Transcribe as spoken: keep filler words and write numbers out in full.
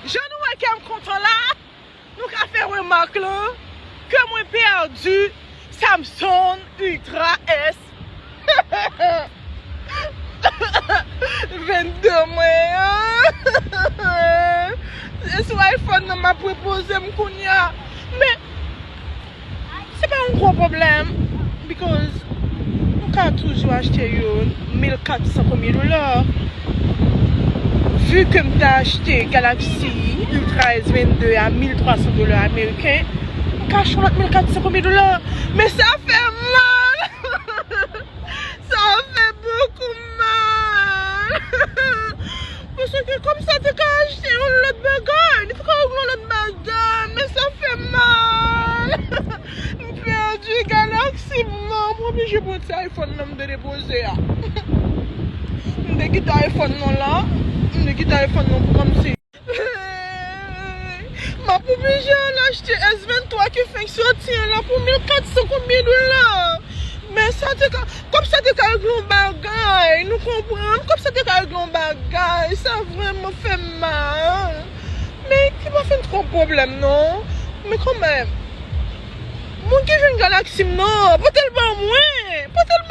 Jan nou wè ke m kontan la, nou ka fè remak lan ke mwen pèdi Samsung Ultra S vennde mwen an. E sou iPhone nan m ap repoze m kounye a. Men se pa yon gwo pwoblèm, because nou ka toujou achte yo mil kat san konbyen dola. Vu ke m te achte Galaxy Ultra S vennde a mil twa san dola ameriken, m ka achte yon lòt mil kat san konbyen dola. Men sa fè mal. Sa fè bokou mal. Paske kòm sa te ka achte yon lòt bagay, li te ka regle yon lòt bagay, men sa fè mal. M pèdi Galaxy m nan, m oblije pran ti iPhone nan m te depoze a. M te kite iPhone nan la, m te kite iPhone nan pou kòmsi. M ap oblije al achte S venntwa ki fenk soti an la pou mil kat san konbyen dola. Men sa te ka, kòb sa te ka regle yon bagay, nou konprann? Kòb sa te ka regle yon bagay, sa vrèman fè m mal. Men ki pa fin twòp pwoblèm non. Men kanmenm, moun ki jwenn Galaxy m nan, pote l ban mwen. Pote l